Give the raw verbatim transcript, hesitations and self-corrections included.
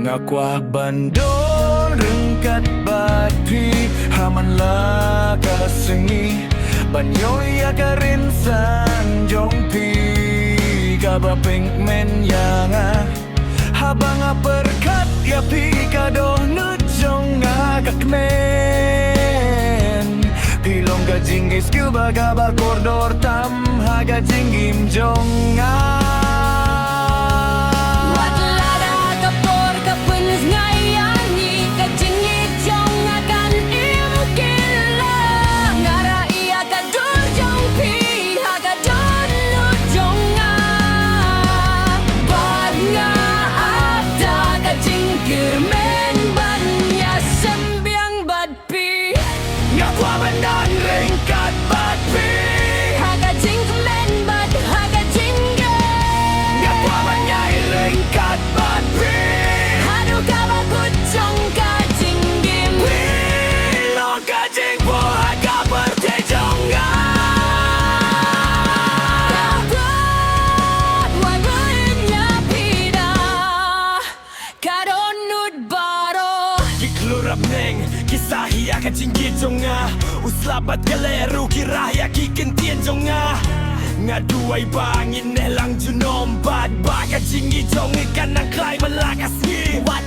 Nga kwah ban don ryngkat bad phi ha man la ka sngi, ban ïoh ïa ka rynsan jong phi kaba pynkmen ïa nga. Haba nga pyrkhat ïa phi, ka dohnud jong nga ka kmen. Phi long ka jingïasyrdoh kaba kordor tam ha ka jingim jong nga. Wat la da ka por ka pynjngai ïa ngi, ka jingïeit jong nga kan im kylla. Nga rah ïa ka dur jong phi ha ka dohnud jong nga. Bad nga ap da ka jingkyrmen ban ïasem biang bad phi. Nga kwah ban don ryngkat bad phi ha ka jingkmen bad ha ka jingkyrmen. Nga kwah ban ïaid ryngkat bad phi haduh kaba kut jong ka jingim. Phi long ka jingpyrkhat ha ka pyrthei jong nga. Nga kwah ban rung ïa phi da ka dohnud baroh. Ki khlur bneng ki sah ïa ka jingïeit jong nga. U slap bad ka leh ruh ki rah ïa ki kyntien jong nga. Nga duwai ba ngin neh lang junom bad ba ka jingïeit jong ngi kan nang khlaiñ man la ka sngi. Wat